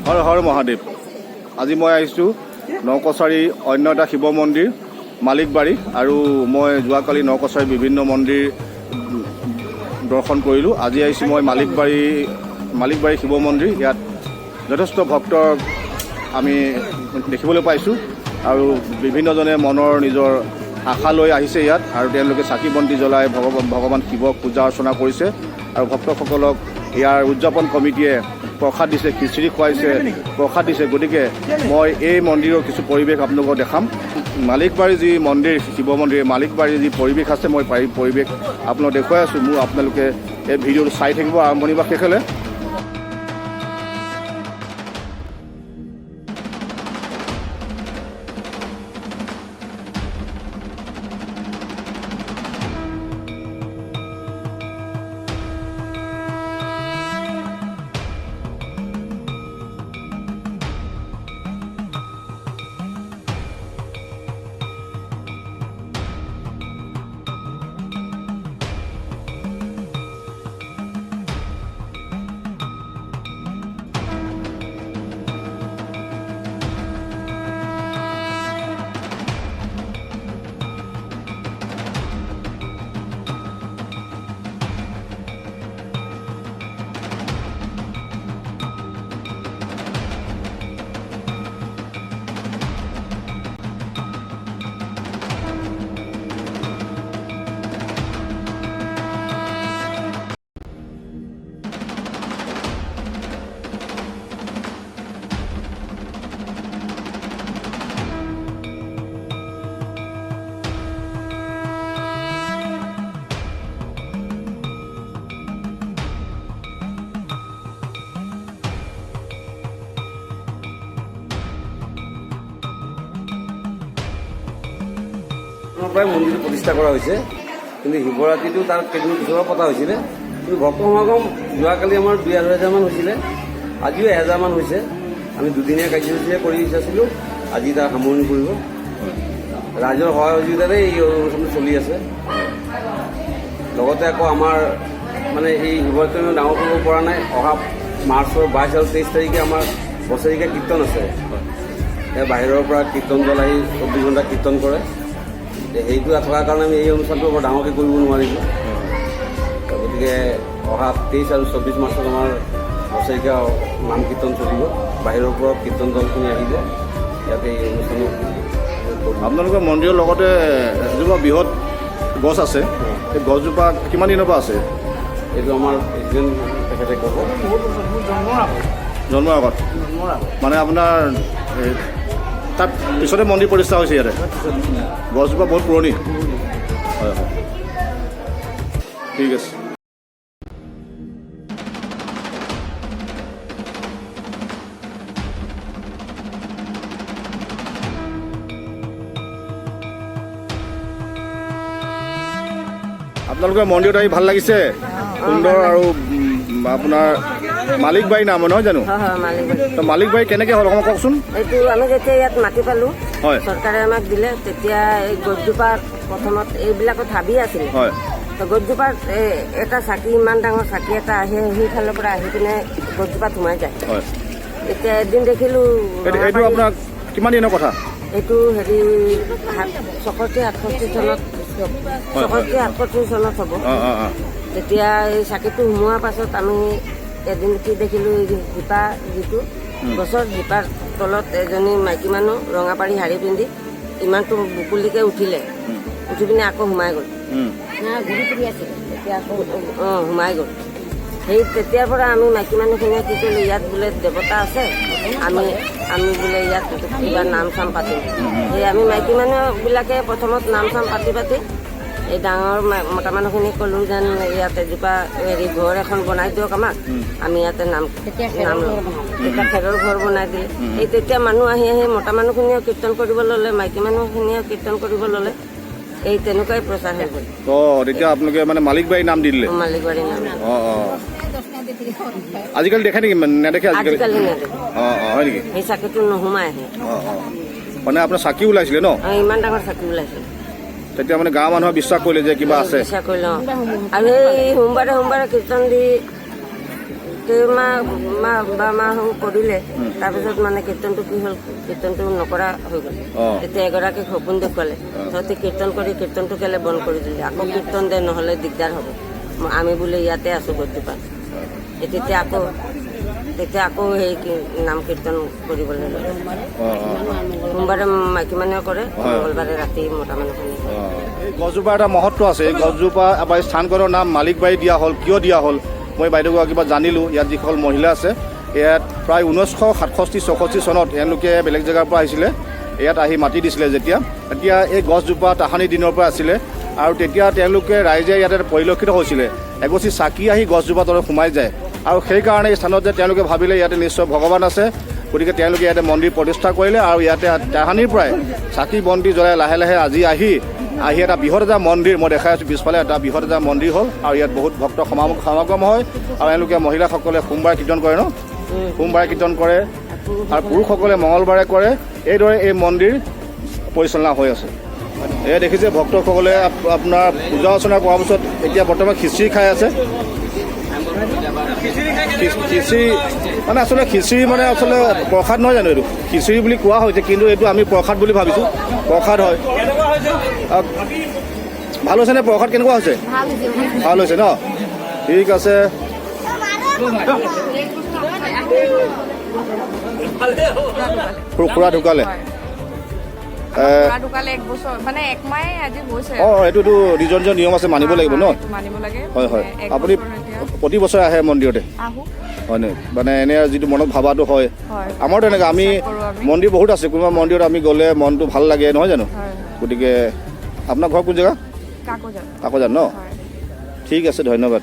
হৰ হৰ মহাদেৱ। আজি মই আহিছোঁ নকছাৰী অন্য এটা শিৱ মন্দিৰ মালিকবাৰী, আৰু মই যোৱাকালি নকছাৰী বিভিন্ন মন্দিৰ দৰ্শন কৰিলোঁ। আজি আহিছোঁ মই মালিকবাৰী শিৱ মন্দিৰ। ইয়াত যথেষ্ট ভক্তৰ আমি দেখিবলৈ পাইছোঁ আৰু বিভিন্নজনে মনৰ নিজৰ আশা লৈ আহিছে ইয়াত, আৰু তেওঁলোকে চাকি বন্তি জ্বলাই ভগৱান শিৱক পূজা অৰ্চনা কৰিছে আৰু ভক্তসকলক ইয়াৰ উদযাপন কমিটিয়ে প্ৰসাদ দিছে, খিচিৰি খুৱাইছে, প্ৰসাদ দিছে। গতিকে মই এই মন্দিৰৰ কিছু পৰিৱেশ আপোনালোকক দেখাম। মালিকবাৰী যি মন্দিৰ, শিৱ মন্দিৰ মালিকবাৰীৰ যি পৰিৱেশ আছে, মই পৰিৱেশ আপোনালোক দেখুৱাই আছোঁ। মোৰ আপোনালোকে এই ভিডিঅ'টো চাই থাকিব আৰম্ভণি বা শেষলৈ। প্ৰায় মন্দিৰটো প্ৰতিষ্ঠা কৰা হৈছে, কিন্তু শিৱৰাত্ৰিটো তাৰ কেইদিন পিছৰ পতা হৈছিলে। কিন্তু ভক্ত সমাগম যোৱাকালি আমাৰ 2-2.5 হাজাৰমান হৈছিলে, আজিও 1000মান হৈছে। আমি দুদিনীয়া কাৰ্যসূচীৰে কৰি আছিলোঁ, আজি তাৰ সামৰণি পৰিব। ৰাইজৰ সহায় সহযোগিতাতে এই অনুষ্ঠানটো চলি আছে। লগতে আকৌ আমাৰ মানে এই শিৱৰাত্ৰি ডাঙৰ কৰিব পৰা নাই। অহা মাৰ্চৰ 22 আৰু 23 তাৰিখে আমাৰ বছৰেকীয়া কীৰ্তন আছে। বাহিৰৰ পৰা কীৰ্তন দল আহি 24 ঘণ্টা কীৰ্তন কৰে। সেইটো থকাৰ কাৰণে আমি এই অনুষ্ঠানটো বৰ ডাঙৰকৈ কৰিব নোৱাৰিলোঁ। গতিকে অহা 23 আৰু 24 মাৰ্চত আমাৰ বছৰেকীয়া নাম কীৰ্তন চলিব। বাহিৰৰ পৰা কীৰ্তন দলখিনি আহিব, ইয়াতে এই অনুষ্ঠানো। আপোনালোকৰ মন্দিৰৰ লগতে এজোপা বৃহৎ গছ আছে, এই গছজোপা কিমান দিনৰ পৰা আছে? এইটো আমাৰ প্ৰেচিডেণ্ট তেখেতে ক'ব। জন্মৰ আগত, মানে আপোনাৰ তাত পিছতে মন্দিৰ প্ৰতিষ্ঠা হৈছে। ইয়াতে গছজোপা বহুত পুৰণি। হয় হয়, ঠিক আছে। আপোনালোকৰ মন্দিৰত আহি ভাল লাগিছে, সুন্দৰ। আৰু আপোনাৰ মালিকবাৰী নাম নহয় জানো? হয় হয়, মালিকবাৰী। তো মালিকবাৰী কেনেকৈ হ'ল অকণমান কওকচোন। এইটো আমি যেতিয়া ইয়াত মাটি পালোঁ, হয়, চৰকাৰে আমাক দিলে, তেতিয়া এই গছজোপাত প্ৰথমত এইবিলাকত হাবি আছিলে। হয়। তো গছজোপাত এটা চাকি, ইমান ডাঙৰ চাকি এটা আহি সেইফালৰ পৰা আহি পিনে গছজোপাত সোমাই যায়। হয়। এতিয়া এদিন দেখিলোঁ। এইটো আপোনাৰ কিমান দিনৰ কথা? এইটো হেৰি 66-68 চনত, 66-68 চনত হ'ব। তেতিয়া এই চাকিটো সোমোৱাৰ পাছত আমি এদিন কি দেখিলোঁ, এই শিপা যিটো গছৰ শিপাৰ তলত এজনী মাইকী মানুহ ৰঙাপাৰি শাৰী পিন্ধি ইমানটো বুকুলিকে উঠিলে, উঠি পিনে আকৌ সোমাই গ'ল। ঘূৰি ফুৰি আছিলে, তেতিয়া আকৌ সোমাই গ'ল। সেই তেতিয়াৰ পৰা আমি মাইকী মানুহখিনিয়ে কি কৰিলোঁ, ইয়াত বোলে দেৱতা আছে, আমি বোলে ইয়াত কিবা নাম চাম পাতিম। সেই আমি মাইকী মানুহবিলাকে প্ৰথমত নাম চাম পাতি পাতি এই ডাঙৰ মতা মানুহখিনিক ক'লোঁ যেন ইয়াত এজোপা হেৰি ঘৰ এখন বনাই দিয়ক আমাক, আমি ইয়াতে নাম লওঁ। তেতিয়া খেৰৰ ঘৰ বনাই দিলে। এই তেতিয়া মানুহ আহি আহি মতা মানুহখিনিয়েও কীৰ্তন কৰিব ল'লে, মাইকী মানুহখিনিয়েও কীৰ্তন কৰিব ল'লে। এই তেনেকুৱাই প্ৰচাৰ হৈ গ'ল। তেতিয়া আপোনালোকে মানে মালিকবাৰী নাম দি দিলে? মালিকবাৰী নাম। অঁ, আজিকালি দেখে নেকি? নেদেখে আজিকালি? আজিকালি নেদেখে। অঁ, হয় নেকি? সেই চাকিটো নোসোমাইহে। অঁ, মানে আপোনাৰ চাকি ওলাইছিলে ন? ইমান ডাঙৰ চাকি ওলাইছিলে। তেতিয়া মানে গাঁৱৰ মানুহে বিশ্বাস কৰিলে যে কিবা আছে। বিশ্বাস কৰিলে। আৰু সেই সোমবাৰে সোমবাৰে কীৰ্তন দি কেইমাহ মাহ বা মাহ কৰিলে, তাৰপিছত মানে কীৰ্তনটো কি হ'ল, কীৰ্তনটো নকৰা হৈ গ'ল। তেতিয়া এগৰাকীক সপোন দেখুৱালে, তহঁতে কীৰ্তন কৰি কীৰ্তনটো কেলে বন্ধ কৰি দিলি? আকৌ কীৰ্তন দে, নহ'লে দিগদাৰ হ'ব। আমি বোলে ইয়াতে আছো গছজোপাত। এই তেতিয়া আকৌ সেই নাম কীৰ্তন কৰিবলৈ ল'লে। অঁ অঁ সোমবাৰে মাইকী মানুহে কৰে, মংগলবাৰে ৰাতি মতা মানুহখিনি কৰে। এই গছজোপাৰ এটা মহত্ব আছে। এই গছজোপা আমাৰ স্থানকৰণৰ নাম মালিকবাৰী দিয়া হ'ল, কিয় দিয়া হ'ল মই বাইদেউগৰাকীৰ পৰা জানিলোঁ। ইয়াত যিসকল মহিলা আছে, ইয়াত প্ৰায় 1967-64 চনত এওঁলোকে বেলেগ জেগাৰ পৰা আহিছিলে। ইয়াত আহি মাটি দিছিলে যেতিয়া, তেতিয়া এই গছজোপা তাহানি দিনৰ পৰা আছিলে আৰু তেতিয়া তেওঁলোকে ৰাইজে ইয়াতে পৰিলক্ষিত হৈছিলে, এগছি চাকি আহি গছজোপা তলত সোমাই যায় আৰু সেইকাৰণে এই স্থানত যে তেওঁলোকে ভাবিলে ইয়াতে নিশ্চয় ভগৱান আছে। গতিকে তেওঁলোকে ইয়াতে মন্দিৰ প্ৰতিষ্ঠা কৰিলে আৰু ইয়াতে তাহানিৰ পৰাই চাকি বন্তি জ্বলাই লাহে লাহে আজি আহি আহি এটা বৃহৎ এটা মন্দিৰ, মই দেখাই আছোঁ পিছফালে, এটা বৃহৎ এটা মন্দিৰ হ'ল আৰু ইয়াত বহুত ভক্ত সমাগম হয়। আৰু এওঁলোকে মহিলাসকলে সোমবাৰে কীৰ্তন কৰে ন? সোমবাৰে কীৰ্তন কৰে আৰু পুৰুষসকলে মঙলবাৰে কৰে। এইদৰে এই মন্দিৰ পৰিচালনা হৈ আছে। এয়া দেখিছে, ভক্তসকলে আপোনাৰ পূজা অৰ্চনা কৰাৰ পিছত এতিয়া বৰ্তমান খিচিৰি খাই আছে। খিচিৰি মানে আচলতে খিচিৰি মানে আচলতে প্ৰসাদ নহয় জানো? এইটো খিচিৰি বুলি কোৱা হৈছে, কিন্তু এইটো আমি প্ৰসাদ বুলি ভাবিছোঁ, প্ৰসাদ হয়। ভাল হৈছে নে? প্ৰসাদ কেনেকুৱা হৈছে? ভাল হৈছে ন? ঠিক আছে। খুৰা ঢুকালে? খুৰা ঢুকালে এক বছৰ, মানে এক মাহে আজি হৈছে। অঁ, এইটোতো নিজৰ নিজৰ নিয়ম আছে, মানিব লাগিব ন? সেইটো মানিব লাগে। হয়। এক আপুনি বছৰ এতিয়া। প্ৰতি বছৰে আহে মন্দিৰতে? আহো। হয়নে? মানে এনে যিটো মনত ভাবাটো হয়। হয়। আমাৰো তেনেকুৱা, আমি বিশ্বাস কৰোঁ আমি। মন্দিৰ বহুত আছে, কোনোবা মন্দিৰত আমি গ'লে মনটো ভাল লাগে, নহয় জানো? হয়। গতিকে আপোনাৰ ঘৰ কোন জেগা? কাকজান। কাকজান ন? হয়। ঠিক আছে, ধন্যবাদ।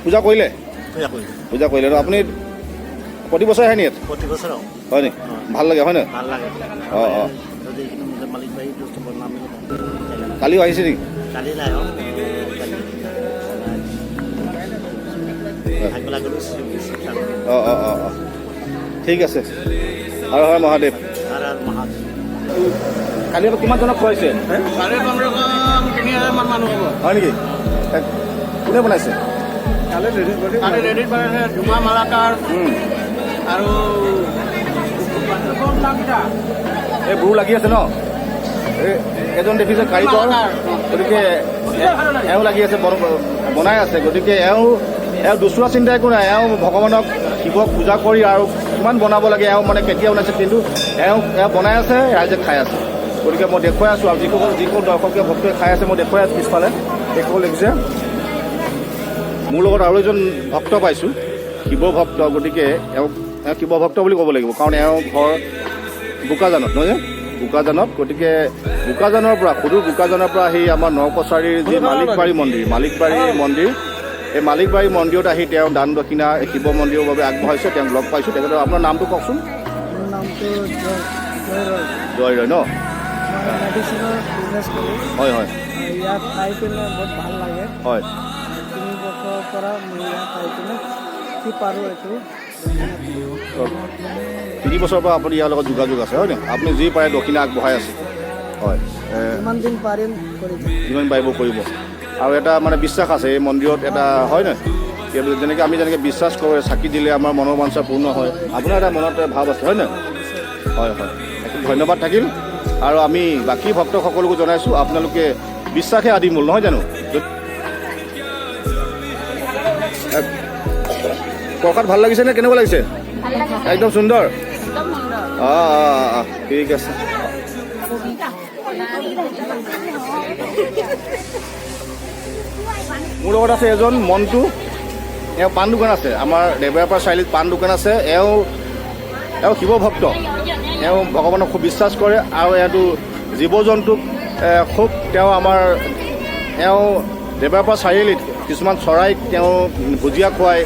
পূজা কৰিলে? পূজা কৰিলোঁ। পূজা কৰিলে ন? আপুনি প্ৰতি বছৰে আহে নি ইয়াত? প্ৰতি বছৰ আহোঁ। হয় নি? ভাল লাগে, হয় নাই? ভাল লাগে। অঁ। যদি এইখিনি মালিকবাৰী বদনাম। কালিও আহিছে নেকি? কালি নাই অহা। কালি ভাগবেলা গ'লোঁ শিৱসাগৰ। অঁ, ঠিক আছে। হৰ হৰ মহাদেৱ। হৰ হৰ মহাদেৱ। কালি আকৌ কিমানজনক খুৱাইছে? 3000-3000 মান মানুহ হ'ব। হয় নেকি? কোনে বনাইছে? কালি ৰেডিত বনাইছে ঝুমা মালাকাৰ আৰু এই বুৰু লাগি আছে ন? এই এজন দেখিছে কাৰিকৰ, গতিকে এওঁ লাগি আছে, বনাই আছে। গতিকে এওঁ দুচৰা চিন্তা একো নাই, এওঁ ভগৱানক শিৱক পূজা কৰি আৰু কিমান বনাব লাগে, এওঁ মানে কেতিয়া বনাইছে, কিন্তু এওঁ বনাই আছে, ৰাইজে খাই আছে। গতিকে মই দেখুৱাই আছোঁ আৰু যিসকল দৰ্শকে ভক্তই খাই আছে মই দেখুৱাই আছোঁ পিছফালে এইসকল দেখিছে। মোৰ লগত আৰু এজন ভক্ত পাইছোঁ, শিৱ ভক্ত। গতিকে এওঁ শিৱ ভক্ত বুলি ক'ব লাগিব, কাৰণ এওঁ ঘৰ বোকাজানত নহয় জানো? বোকাজানত। গতিকে বোকাজানৰ পৰা, সুদূৰ বোকাজানৰ পৰা আহি আমাৰ নকছাৰীৰ যি মালিকবাৰী মন্দিৰ, মালিকবাৰী মন্দিৰ, এই মালিকবাৰী মন্দিৰত আহি তেওঁ দান দক্ষিণা শিৱ মন্দিৰৰ বাবে আগবঢ়াইছে। তেওঁক লগ পাইছোঁ। তেখেতৰ আপোনাৰ নামটো কওকচোন। মোৰ নামটো জয়, জয় ৰয়। জয় ৰয় ন? মই মেডিচিনৰ বিজনেছ কৰোঁ। হয় হয়। ইয়াত আহি পিনে বহুত ভাল লাগে। 3 বছৰৰ পৰা মই ইয়াত আহি পিনে কি পাৰোঁ এইটো। 3 বছৰৰ পৰা আপুনি ইয়াৰ লগত যোগাযোগ আছে, হয় নে? আপুনি যি পাৰে দক্ষিণা আগবঢ়াই আছে, হয়? যিমান দিন পাৰিম কৰি যাম। যিমান পাৰিব কৰিব। আৰু এটা মানে বিশ্বাস আছে এই মন্দিৰত এটা, হয় নহয়? যেনেকৈ আমি যেনেকৈ বিশ্বাস কৰোঁ চাকি দিলে আমাৰ মনৰ বাঞ্ছা পূৰ্ণ হয়, আপোনাৰ এটা মনত ভাৱ আছে, হয় নহয়? হয় হয়, ধন্যবাদ থাকিল। আৰু আমি বাকী ভক্তসকলকো জনাইছোঁ, আপোনালোকে বিশ্বাসে আদিমূল, নহয় জানো? প্ৰসাদ ভাল লাগিছে নে? কেনেকুৱা লাগিছে? একদম সুন্দৰ। অঁ, ঠিক আছে। মোৰ লগত আছে এজন মণ্টু, এওঁ পাণ দোকান আছে আমাৰ দেৱৰাপাৰ চাৰিআলিত পাণ দোকান আছে। এওঁ শিৱ ভক্ত, এওঁ ভগৱানক খুব বিশ্বাস কৰে আৰু এওঁটো জীৱ জন্তুক, খুব তেওঁ আমাৰ এওঁ দেৱৰাপাৰ চাৰিআলিত কিছুমান চৰাইক তেওঁ ভুজিয়া খুৱায়,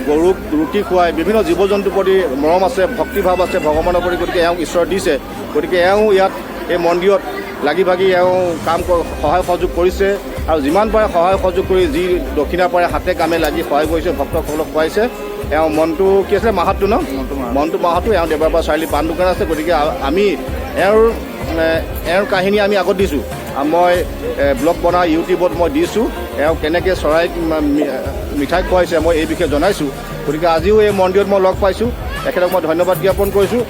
গৰুক ৰুটি খুৱায়, বিভিন্ন জীৱ জন্তুৰ প্ৰতি মৰম আছে, ভক্তিভাৱ আছে ভগৱানৰ প্ৰতি। গতিকে এওঁক ঈশ্বৰ দিছে। গতিকে এওঁ ইয়াত এই মন্দিৰত লাগি ভাগি এওঁ কাম সহায় সহযোগ কৰিছে আৰু যিমান পাৰে সহায় সহযোগ কৰি যি দক্ষিণা পাৰে হাতে কামে লাগি সহায় কৰিছে, ভক্তসকলক খুৱাইছে। এওঁ মনটো কি আছিলে, মাহাতো ন? মনটো মাহাতো। এওঁ দেৱৰাপাৰ চাৰিআলি পাণ দোকান আছে। গতিকে আমি এওঁৰ কাহিনী আমি আগত দিছোঁ। মই ব্লগ বনাই ইউটিউবত মই দিছোঁ, এওঁ কেনেকৈ চৰাইক মিঠাই খুৱাইছে, মই এই বিষয়ে জনাইছোঁ। গতিকে আজিও এই মন্দিৰত মই লগ পাইছোঁ, তেখেতক মই ধন্যবাদ জ্ঞাপন কৰিছোঁ।